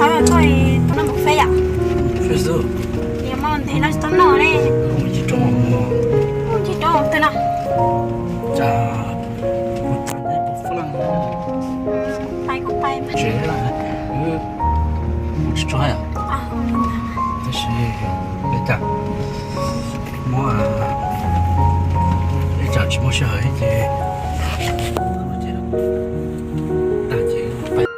Tau los txog tus no mus feb yom? Feb xwb. Yog muaj ntev no tsis tau noj li. Mus tsis tau mus. Mus tsis tau twg no. Tsam kuv txog ntev kuv fab laj. Pais kuv pais tsev, wb mus tsis tau yom. Tab sis peb cas muab, ib tsam tsis muaj sij hawm ces, ces tag ces pais.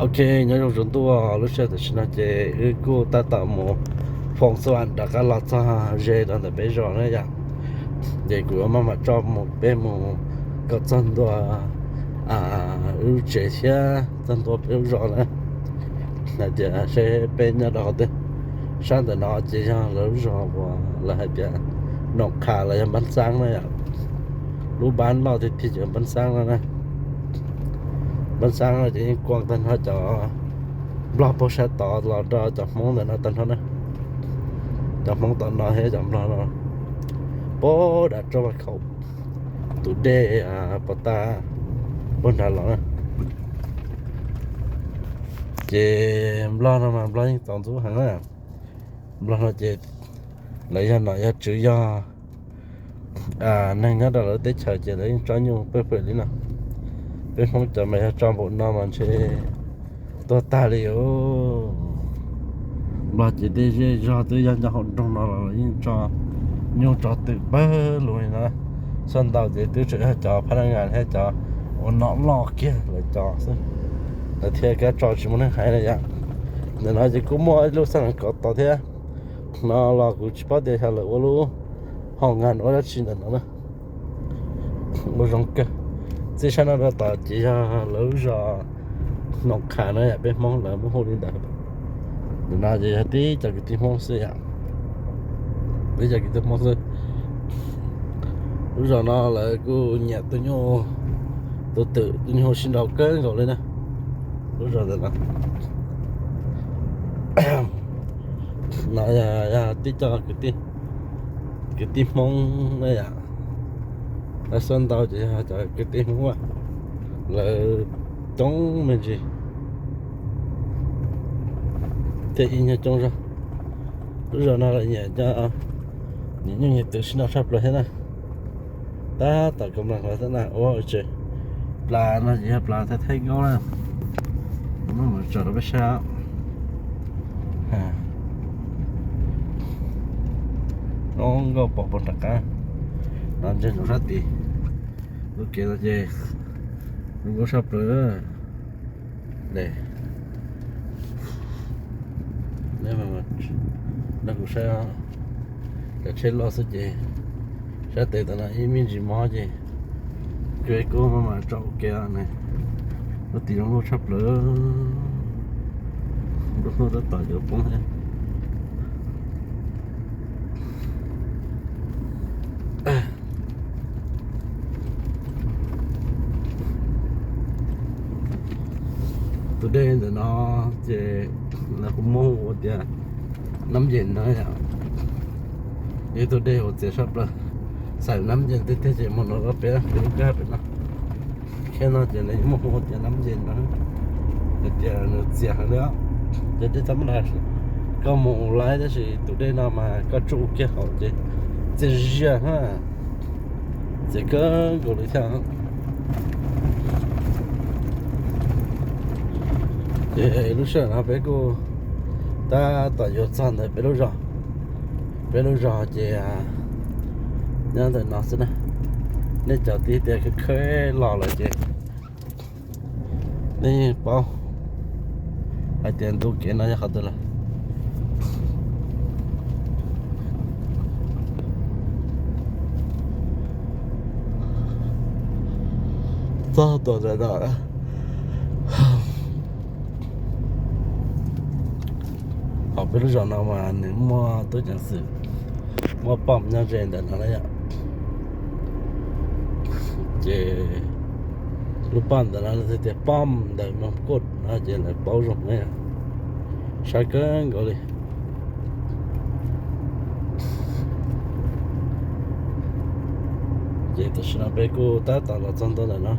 Ok, nyob zoo tsaus ntuj, lub sij hawm tam sim no ces wb kuj tab tom mus foom xub am rov qab los txog ze rau ntawm peb zos na yom. Ces kuv maj mam tso mus peb mus kom txog ntua wb lub tsev thiab txog ntua peb lub zos na, hais tias seb peb nyob rau qhov twg. Sab ntawm no ces yog lawv lub zos uas lawv hais tias Noom Qhas los yog Npab Xaab na yom. Lub npab loj tiag tiag ces Npab Xaab no na. Npab Xaab no ces yeej kuaj tag nrho cov Nplog puag sab tod los rau cov Hmoob ntawm no tag nrho na. Cov Hmoob tom no thiab cov Nplog no puag nram Tsoob Vaj Khaum tus dej pov tag puag nrad los na. Ces Nplog no mas Nplog yeej txaus ntxub heev na. Nplog no ces lawv yog nom yog tswv yog neeg nyob rau lawv teb chaws ces lawv yeej tso nyuj pawg pawg li no. Peb Hmoob cov mas yog tso npaum no mas ntshe tuag tag li os. Nplog ces tej zej zog twb yog nyob hauv nroog no los yeej tso nyuj tso twm pawg lug li no. Sab ntau ces twb tseem yog cov phab naj ngas thiab cov ua nom loj kiag lawv cov xwb, lawv thiaj kav tso tsis muaj neeg hais li yom. Ntawm no ces kuj muaj ib lub xab nas kov tod thiab. No los kuv tsis paub tias yog lawv ua lub hoo ngas ua dab tsi ntawm no na. Ua zoo kawg. Txij sab no rau tom ces yog lawv lub zos Noom Qhas no yom, peb Hmoob lawv muab hu li ntawd. Ntawm no ces yog tib cov kwv tij Hmoob xwb yom. Tib cov kwv tij Hmoob xwb. Lub zos no lawv kuj nyiam tus nyuj, tus twm tus nyuj sib nraus kawg nkaus li na. Lub zos ntawm no, no yog tib co kwv tij Hmoob na yom. Lawv xab ntau ces yog cov kwv tij Hmoob lawv coob me ntsis thiab ib nyuag coob zog. Lub zos no lawv nyiam cov, nyiam nyuj nyiam twm sib nraus tshaj plaws thiab na. Tab tom ka mlas hov xwb na. Ua tsev, plas no ces yog plas thaij thaij nkauj na. Muab mus tso rau peb saib. Zoo nkauj pom puag nram qab no, ntsia ntsoov sab tid. Lub kev no ces zoo nkauj tshaj plaws. Nrog kuv saib, cov tsheb loj xwb ces sab tes tom no ib me ntsis mob ces kuv maj mam tso ua ke ne. Lub tid zoo nkauj tshaj plaws, nruab hnub tab tom yuav poob thiab. Tus dej ntawm no ces lawv kuj muab hu ua tias Nab Yes no yom. Yog ib tug dej uas txias tshaj plaws, xaim Nab Yes tiag tiag ces mus no rau pem, pem lub kwj ha pem no. Kheb no ces lawv muab hu ua tias Nab Yes no, hais tias nws txias heev li. Ces dej txhob maj, koj mus laib tab sis tus dej no mas koj tsuj kiag hauv ces txias zias na, txias kawg nkaus li thiab. Ces lub sij hawm no peb kuj tab tom yuav txog ntawm peb lub zos. Peb lub zos ces nyob ntawm no xwb na. Nej cov tib tias khawb khawb los lawm ces nej yeej paub hais tias ntu kev no yog qhov twg lawm. Txog tom ntawm no, hauv peb lub zos no mas nws muaj tub ceev xwm, muaj pom nyob ze ntawm no na yom. Ces lub pom ntawm no tias pom ntawm Moos Kuj no ces lawv paub zoo na, saib kawg nkaus li. Ces tam sim no peb kuj tab tom los txog ntua ntawm no,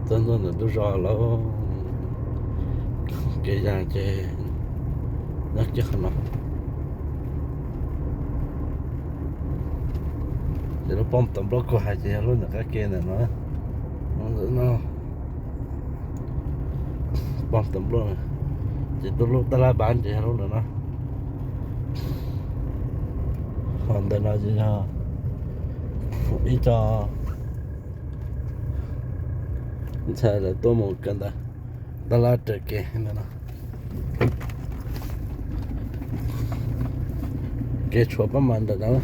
txog ntua ntawm ntug zos lawm. Kev yas ces nyob kiag qhov no. Ces lub pom tom nplooj kuv hais ces yog lub ntawm qab ke ntawm no. Ntawm no, pom tom nplooj, ces tus lub tab laj npab ces yog lub ntawm no. Ho ntawm no ces yog ib co ntxhais lawv tuaj mus kawm ntawv, tab laj raws kev ntawm no. Kev tshuam pab mas ntawm no,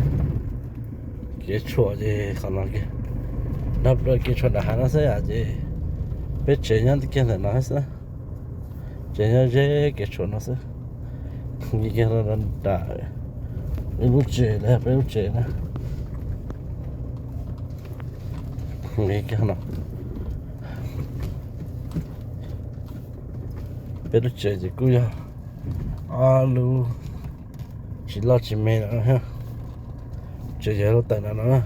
kev tshuam ces qhov no kiag. Nyob kev tshuam nram hav no xwb ces peb tsev nyob kiag ntawm no xwb. Tsev nyob ze kev tshuam no xwb. Kiag nram ib lub tsev, peb lub tsev na. Kiag no, peb lub tsev ces kuj yog ob lub tsis loj tsis me lawm thiab. Tsev yog lub tawm no no.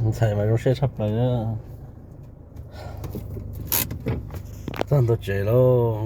Ntxhais mas zoo siab tshaj plaws. Txog ntua tsev lauj.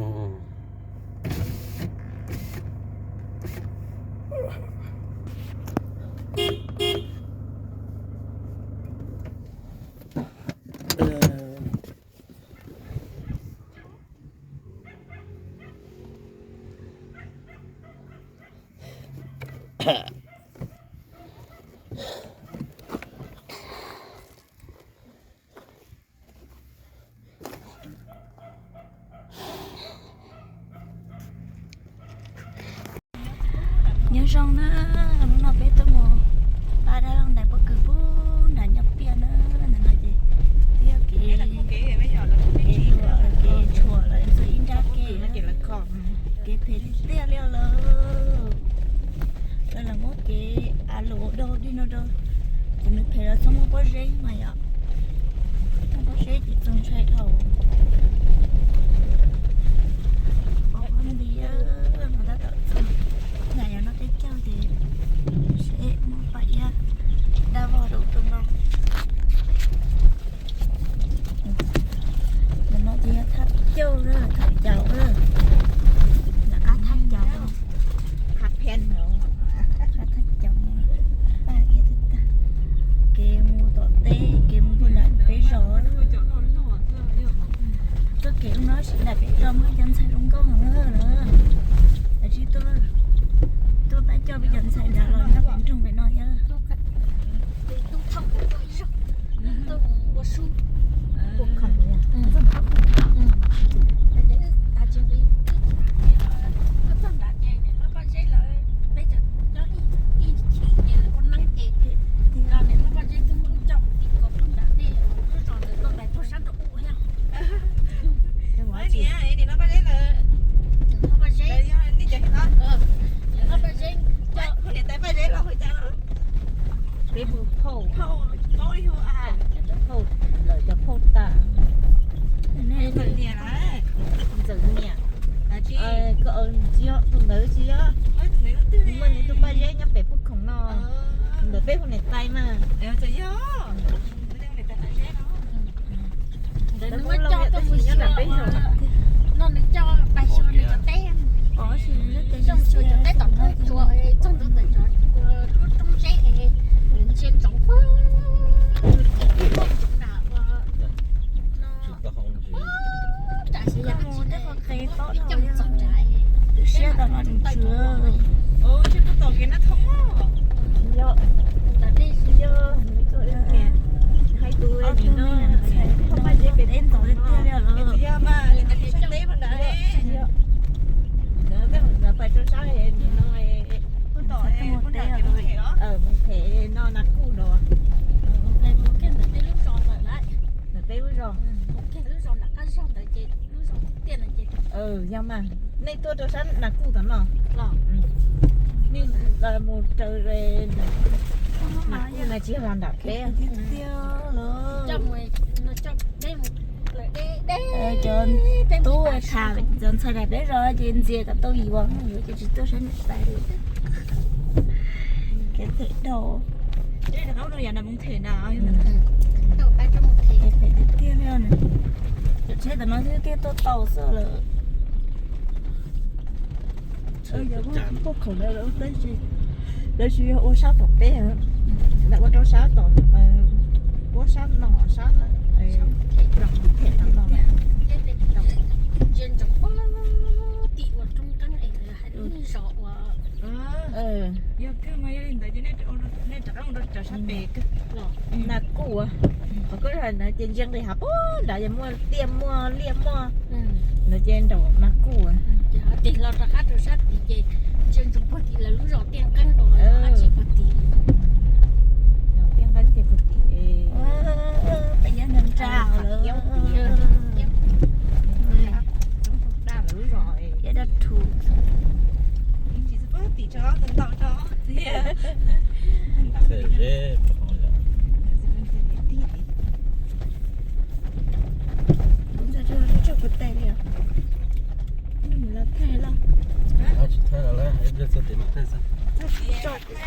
Nyob zoo na, hnub no peb tuaj mus pab dab laug ntais pob kws pub nram nyob piaj na, ntawm no ces twb yog kev, kev hluas kev tshuam los txog ib nrab kev, kev phem tiag tiag li lawm. Lawv los muab kev av luam ua dog dig no rau, ces nws phem los txhob muab pob zeb mas yom. Muab pob zeb ces txaus ntshai dhau. Pom qab nti no tab tom txog, nram yog noj peb caug ces seb muab pam iab dab vog rau ub rau no. Ntawm no ces yog thaj cauj na, thaj caum na. Nram qab thaj caum, qab thaj caum, paj iab tag. Kev mus tom teb, kev mus puag nram peb zos. Txoj kev ub no sim nram peb zos muaj cov ntxhais zoo nkauj heev na. Lawv tsis tuaj, tuaj pab coj peb cov ntxhais nrad los nyob pem nroog pem no thiab. Peb hu phauj, phauj, lawv cov phauj tas. Ntxawm niam, koj tsis yog tus ntawd, tsis yog, muaj nws tus Paj Zeb nyob pem Pub Khoom no, ntawm peb hu niam tais mas. Ntawd nws muab coj tuaj mus xyuas, no nws coj pais xyuas nws cov teb, xyuas cov teb tom tuaj tsuas txog ntawm lub roob zeb, ntsia ntsoov puag tim teb ntsoov nram ua no. Coj mus tej qhov qe tob coj mus txog nrad, twb siab tom no tseem tshuav. Tsis yog, tsis yog, hais tus niam, ob tug me nyuam ntxhais no peb ntxov tiag tiag li lawm. Mus them no Nas Kuj no, ntawm peb lub zos. Yog mas, nej tuaj rau sab Nas Kuj tom no. Nej mus raws Nas Kuj no tsis yog los nram peb. Cov tub tham cov ntxhais nram peb zos ces ntxias kom tau yuav, yuav ces tsis tuaj sab niam tais li. Kev phem dhau. Kev phem tiag tiag li. Cov tsheb tom no twb tiag tuaj tau xwb lawm. Pub Khoom lawv tsis yog ua sab tom peb, lawv ua rau sab tom, ua sab no sab them no. Tim ua roob qeeb es hais lub zos ua. Yog kawg mas yog li ntawd ces nej rov qab mus rau cov sab pem kawg. Kuv, qhov koj ntawd ces ntsia nqis hav pem nrad ces muaj tiaj muaj liaj muaj, ntawd ces nraum mas kuj. Ces ho tig los rov qab rau sab tid ces ntsia ntsoov puag tim lawv lub zos Tiaj Nqeeb rau dab tsi puag tim. Tiaj Nqeeb ces puag tim, peb nyob nrad lawm. Dab lawv lub zos, dab rhu. Tsis thaij lawm, txog tim mas thaij xwb.